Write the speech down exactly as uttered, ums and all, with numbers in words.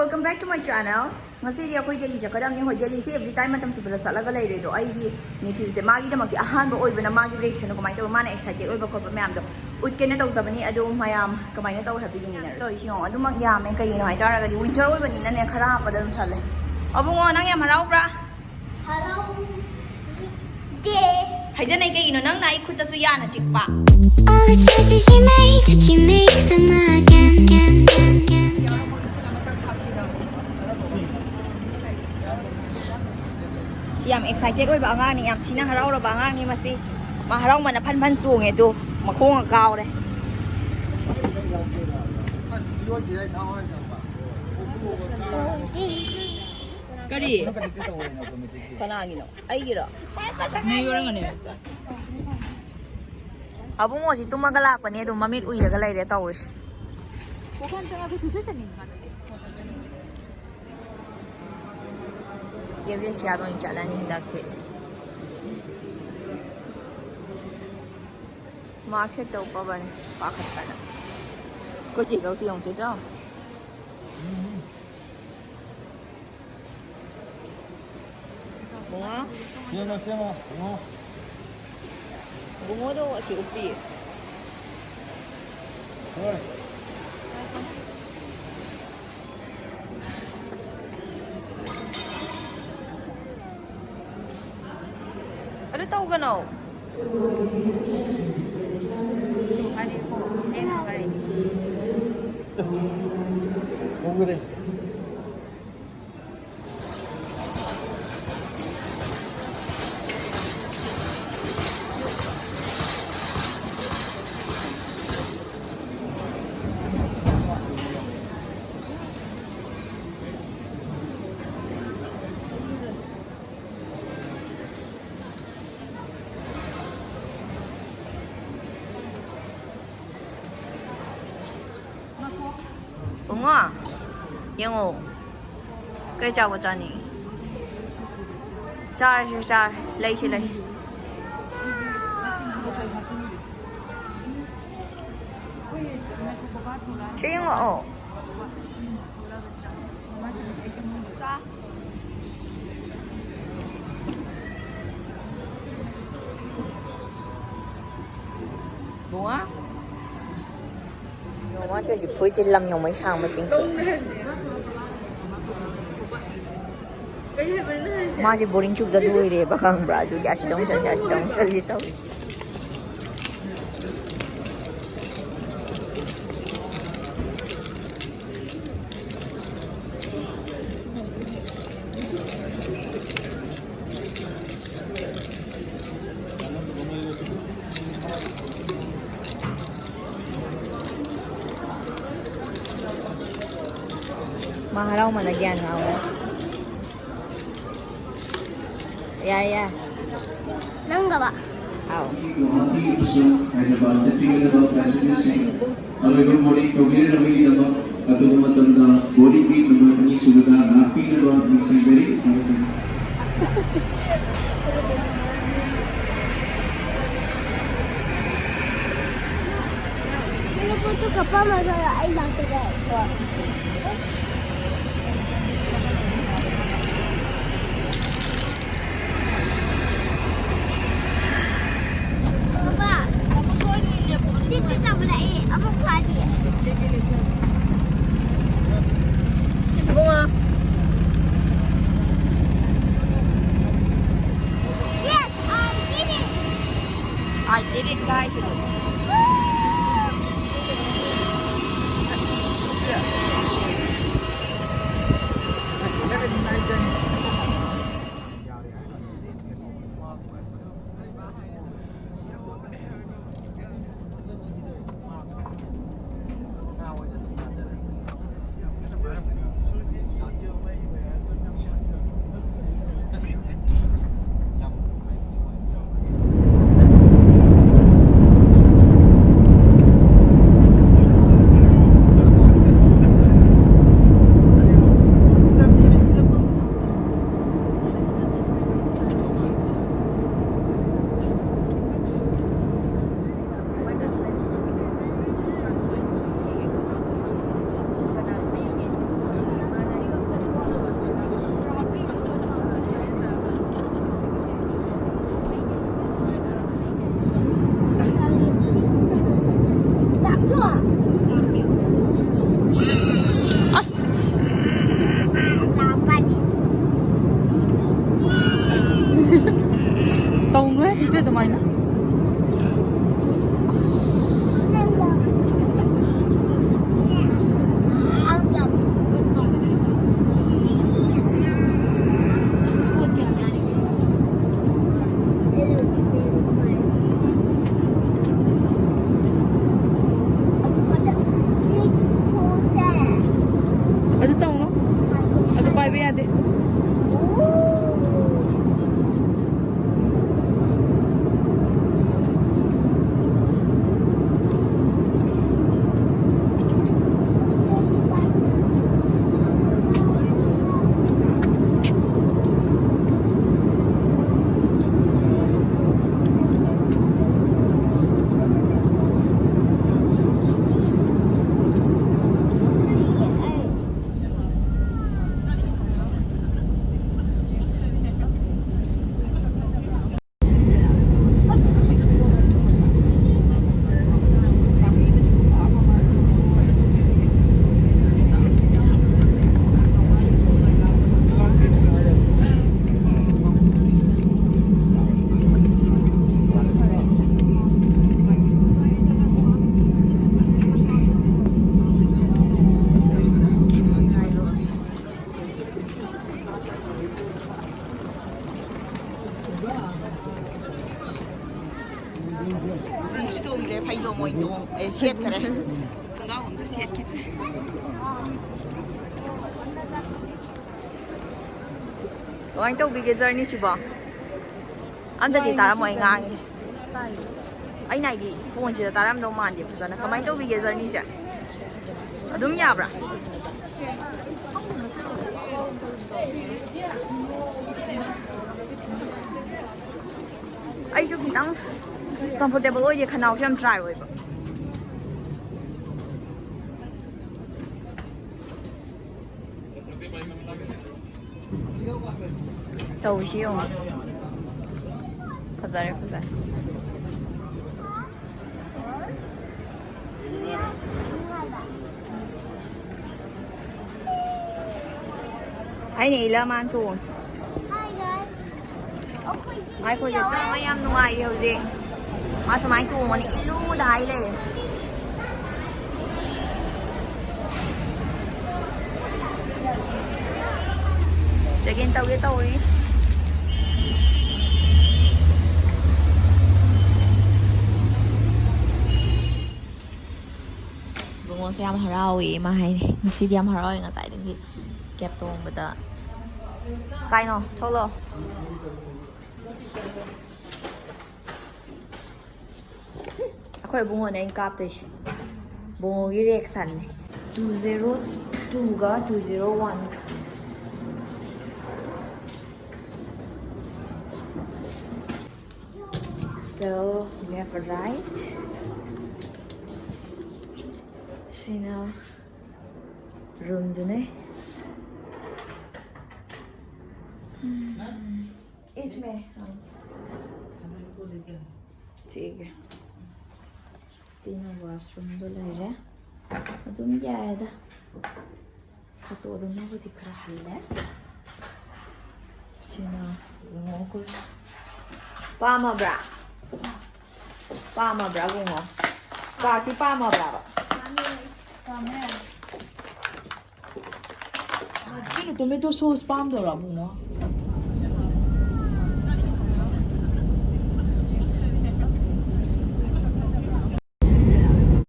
Welcome back to my channel. ꯉꯁꯤꯗꯤ ꯑꯩꯈꯣꯏ ꯗꯦꯜꯂꯤ ꯆꯠꯀꯗꯕꯅꯤ꯫ ꯍꯣꯏ, ꯗꯦꯜꯂꯤꯁꯦ every time ꯃꯇꯝ ꯆꯨꯞꯄꯗ ꯆꯠꯂꯒ ꯂꯩꯔꯦ꯫ ꯑꯗꯣ ꯑꯩꯒꯤ ꯅꯦꯐ꯭ꯌꯨꯁꯦ ꯃꯥꯒꯤꯗꯃꯛꯇꯤ ꯑꯍꯥꯟꯕ ꯑꯣꯏꯕꯅ ꯃꯥꯒꯤ ꯔꯤꯌꯦꯛꯁꯟꯗꯣ ꯀꯃꯥꯏꯅ ꯇꯧꯕ, ꯃꯥꯅ ꯑꯦꯛꯁꯥꯏꯇꯦꯗ ꯑꯣꯏꯕ ꯈꯣꯠꯄ ꯃꯌꯥꯝꯗꯣ ꯎꯠꯀꯦꯅ ꯇꯧꯖꯕꯅꯤ꯫ ꯑꯗꯣ ꯃꯌꯥꯝ ꯀꯃꯥꯏꯅ ꯇꯧꯋꯦ ꯍꯥꯏꯕꯗꯣ ꯌꯦꯡꯃꯤꯟꯅꯔꯁꯤ꯫ ꯇꯧꯔꯤꯁꯤ ꯌꯦꯡꯉꯣ, ꯑꯗꯨꯃꯛ ꯌꯥꯝꯃꯦ꯫ ꯀꯩꯒꯤꯅꯣ ꯍꯥꯏꯇꯥꯔꯒꯗꯤ ꯋꯤꯟꯇꯔ ꯑꯣꯏꯕꯅꯤꯅꯅꯦ, ꯈꯔ ꯍꯥꯞꯄꯗ ꯑꯗꯨꯝ ꯊꯜꯂꯦ꯫ ꯑꯕꯨꯡꯉꯣ, ꯅꯪ ꯌꯥꯝ ꯍꯔꯥꯎꯕ꯭ꯔꯥ? ꯍꯔꯥꯎꯗꯦ꯫ ꯍꯥꯏꯖꯅꯩ ꯀꯩꯒꯤꯅꯣ? ꯅꯪꯅ ꯑꯩ ꯈꯨꯠꯇꯁꯨ ꯌꯥꯅ ꯆꯤꯛꯄ꯫ All the choices you made, did you make them again, again, again, again? ꯁꯤ ꯌꯥꯝ ꯑꯦꯛꯁꯥꯏꯇꯦꯗ ꯑꯣꯏꯕ ꯑꯉꯥꯡꯅꯤ, ꯌꯥꯝ ꯊꯤꯅ ꯍꯔꯥꯎꯔꯕ ꯑꯉꯥꯡꯅꯤ ꯃꯁꯤ꯫ ꯃꯥ ꯍꯔꯥꯎꯃꯟꯅ ꯐꯟ ꯐꯟ ꯆꯣꯡꯉꯦ ꯑꯗꯨ, ꯃꯈꯣꯡꯒ ꯀꯥꯎꯔꯦ꯫ ꯀꯔꯤ? ꯀꯅꯥꯒꯤꯅꯣ? ꯑꯩꯒꯤꯔꯣ? ꯅꯪꯒꯤ ꯑꯣꯏꯔꯝꯒꯅꯤ꯫ ꯑꯕꯨꯡꯉꯣꯁꯤ ꯇꯨꯝꯃꯒ ꯂꯥꯛꯄꯅꯦ, ꯑꯗꯨꯝ ꯃꯃꯤꯠ ꯎꯏꯔꯒ ꯂꯩꯔꯦ ꯇꯧꯔꯤꯁꯦ꯫ ꯑꯦꯕꯔꯦꯁꯤꯌꯥꯗ ꯑꯣꯏꯅ ꯆꯠꯂꯅꯤ ꯍꯟꯗꯛꯇꯤ꯫ ꯃꯥꯛꯁ ꯍꯦꯛꯇ ꯎꯞꯄꯕꯅꯤ, ꯄꯥꯈꯠꯇꯅ꯫ ꯑꯩꯈꯣꯏ ꯆꯦ ꯆꯧꯁꯤ ꯌꯦꯡꯉꯨ, ꯆꯦ ꯆꯧ꯫ ꯕꯨꯡꯉꯣ꯫ ꯁꯦꯝꯃꯣ, ꯁꯦꯝꯃꯣ, ꯕꯨꯡꯉꯣ꯫ ꯕꯨꯡꯉꯣꯗꯣ ꯑꯁꯤ ꯎꯞꯄꯤ꯫ ꯍꯣꯏ꯫ ꯑꯗꯨ ꯇꯧꯒꯅꯣ꯫ ꯎꯒꯔꯦ꯫ ꯕꯨꯡꯉꯣ, ꯌꯦꯡꯉꯣ꯫ ꯀꯩ ꯆꯥꯕ ꯆꯥꯅꯤꯡꯉꯤ? ꯆꯥꯔꯁꯤ, ꯆꯥꯔ-, ꯂꯩꯁꯤ, ꯂꯩꯁꯤ꯫ ꯁꯤ ꯌꯦꯡꯉꯛꯑꯣ꯫ ꯋꯥ꯫ ꯌꯦꯡꯉꯣ ꯃꯥ ꯇꯧꯔꯤꯁꯦ, ꯐꯨꯔꯤꯠꯁꯦ ꯂꯪ ꯌꯦꯡꯉꯣ, ꯃꯩ ꯁꯥꯡꯕ ꯆꯤꯡꯊꯣꯛ꯫ ꯃꯥꯁꯦ ꯕꯣꯔꯤꯡ ꯆꯨꯕꯗ ꯂꯣꯏꯔꯦꯕ, ꯈꯪꯕ꯭ꯔꯥ? ꯑꯗꯨꯒꯤ ꯑꯁꯤꯗ ꯑꯃꯨꯛ ꯆꯠꯁꯤ, ꯑꯁꯤꯗ ꯑꯃꯨꯛ ꯆꯠꯁꯤ ꯇꯧꯔꯤ꯫ ꯃꯥ ꯍꯔꯥꯎꯃꯟꯗ ꯒ꯭ꯌꯥꯟ ꯉꯥꯎꯔꯦ꯫ ꯌꯥꯔꯦ, ꯌꯥꯔꯦ꯫ ꯅꯪꯒꯕ? ꯑꯥꯎ꯫ ꯒꯨꯋꯥꯍꯥꯇꯤ ꯑꯃꯁꯨꯡ ꯍꯥꯏꯗ꯭ꯔꯕꯥꯗ ꯆꯠꯄꯤꯒꯗꯕ ꯄꯦꯁꯦꯟꯖꯔꯁꯤꯡ ꯑꯔꯣꯏꯕ ꯕꯣꯔꯗꯤꯡ ꯇꯧꯕꯤꯅꯕꯒꯤꯗꯃꯛ ꯑꯊꯨꯕ ꯃꯇꯝꯗ ꯕꯣꯔꯗꯤꯡꯒꯤ ꯅꯝꯕꯔ ꯑꯅꯤꯁꯨꯕꯗ ꯂꯥꯛꯄꯤꯅꯕ ꯅꯤꯡꯁꯤꯡꯖꯔꯤ꯫ ꯊꯥꯒꯠꯆꯔꯤ꯫ ꯅꯪꯅ ꯄꯣꯠꯇꯣ ꯀꯞꯄꯝꯃꯒ ꯑꯩ ꯂꯥꯛꯇꯕ꯫ ꯄꯥꯄꯥ, ꯇꯤꯠ ꯇꯤꯠ ꯇꯧꯕ ꯂꯥꯛꯑꯦ, ꯑꯃꯨꯛ ꯐꯥꯗꯦ꯫ ꯏꯕꯨꯡꯉꯣ꯫ Yes, I did it. I did it, guys. ꯍꯥꯏꯅ꯫ ꯑꯗꯨ ꯇꯧꯅꯣ, ꯑꯗꯨ ꯄꯥꯏꯕ ꯌꯥꯗꯦ꯫ ꯇꯣꯡꯗ꯭ꯔꯦ, ꯐꯩꯖꯣꯝ ꯑꯣꯏꯅ ꯇꯣꯡ-, ꯑꯦ, ꯁꯦꯠꯈ꯭ꯔꯦ꯫ ꯈꯣꯡꯒ꯭ꯔꯥꯎ ꯑꯝꯇ ꯁꯦꯠꯈꯤꯗ꯭ꯔꯦ꯫ ꯀꯃꯥꯏꯅ ꯇꯧꯕꯤꯒꯦ ꯖꯔꯅꯤꯁꯤꯕꯣ? ꯑꯝꯇꯗꯤ ꯇꯥꯔꯝꯃꯣꯏ ꯑꯩ ꯉꯥꯡꯉꯤꯁꯦ꯫ ꯑꯩꯅ ꯍꯥꯏꯗꯤ ꯐꯣꯟꯁꯤꯗ ꯇꯥꯔꯝꯗꯧ ꯃꯥꯟꯗꯦ ꯐꯖꯅ꯫ ꯀꯃꯥꯏꯅ ꯇꯧꯕꯤꯒꯦ ꯖꯔꯅꯤꯁꯦ? ꯑꯗꯨꯝ ꯌꯥꯕ꯭ꯔꯥ? ꯑꯩꯁꯨ ꯈꯤꯇꯪ comfortable ꯑꯣꯏꯗꯦ, ꯈꯅꯥꯎꯁꯦ ꯌꯥꯝ dry ꯑꯣꯏꯕ꯫ ꯇꯧꯔꯤꯁꯤ ꯌꯦꯡꯉꯣ꯫ ꯐꯖꯔꯦ, ꯐꯖꯔꯦ꯫ ꯑꯩꯅ ꯏꯜꯂ ꯃꯥꯅ ꯇꯣꯡꯉꯦ꯫ Hi guys. ꯑꯩꯈꯣꯏꯒꯤ ꯉꯥꯏꯈꯣ, ꯆꯦ, ꯆꯪꯕ ꯌꯥꯝ ꯅꯨꯡꯉꯥꯏꯔꯤ ꯍꯧꯖꯤꯛ꯫ ꯃꯥ ꯁꯨꯃꯥꯏꯅ ꯇꯣꯡꯉꯅꯤ, ꯏꯜꯂꯨꯗ ꯍꯥꯏ ꯂꯩꯔꯦ꯫ Check in ꯇꯧꯒꯦ ꯇꯧꯔꯤ꯫ ꯏꯕꯨꯡꯉꯣꯁꯦ ꯌꯥꯝ ꯍꯔꯥꯎꯋꯦ, ꯃꯥ ꯍꯥꯏꯅꯦ꯫ ꯉꯁꯤꯗꯤ ꯌꯥꯝ ꯍꯔꯥꯎꯋꯦ, ꯉꯁꯥꯏꯗꯒꯤ cab ꯇꯣꯡꯕꯗ꯫ ꯀꯥꯏꯅꯣ? ꯊꯣꯛꯂꯛꯑꯣ꯫ ꯑꯩꯈꯣꯏ ꯏꯕꯨꯡꯉꯣꯅꯦ ꯑꯩꯅ ꯀꯥꯞꯇꯣꯏꯁꯦ꯫ ꯏꯕꯨꯡꯉꯣꯒꯤ reactionꯅꯦ꯫ Two zero twoꯒ two zero one꯫ So, we have arrived. ꯁꯤꯅ roomꯗꯨꯅꯦ꯫ ꯎꯝ꯫ इसमें, हाँ। ठीक है꯫ ꯁꯤꯅ washroomꯗꯣ ꯂꯩꯔꯦ꯫ ꯑꯗꯨꯝ ꯌꯥꯏꯗ꯫ Photoꯗꯨꯅꯕꯨꯗꯤ ꯈꯔ ꯍꯜꯂꯦ꯫ ꯁꯤꯅ ꯕꯨꯡꯉꯣ ꯑꯩꯈꯣꯏ꯫ ꯄꯥꯝꯃꯕ꯭ꯔꯥ? ꯄꯥꯝꯃꯕ꯭ꯔꯥ ꯕꯨꯡꯉꯣ? ꯀꯥꯁꯤ ꯄꯥꯝꯃꯕ꯭ꯔꯥꯕ? ꯄꯥꯝꯃꯦ꯫ ꯀꯩꯅꯣ, tomato sauce ꯄꯥꯝꯗꯕ꯭ꯔꯥ ꯕꯨꯡꯉꯣ?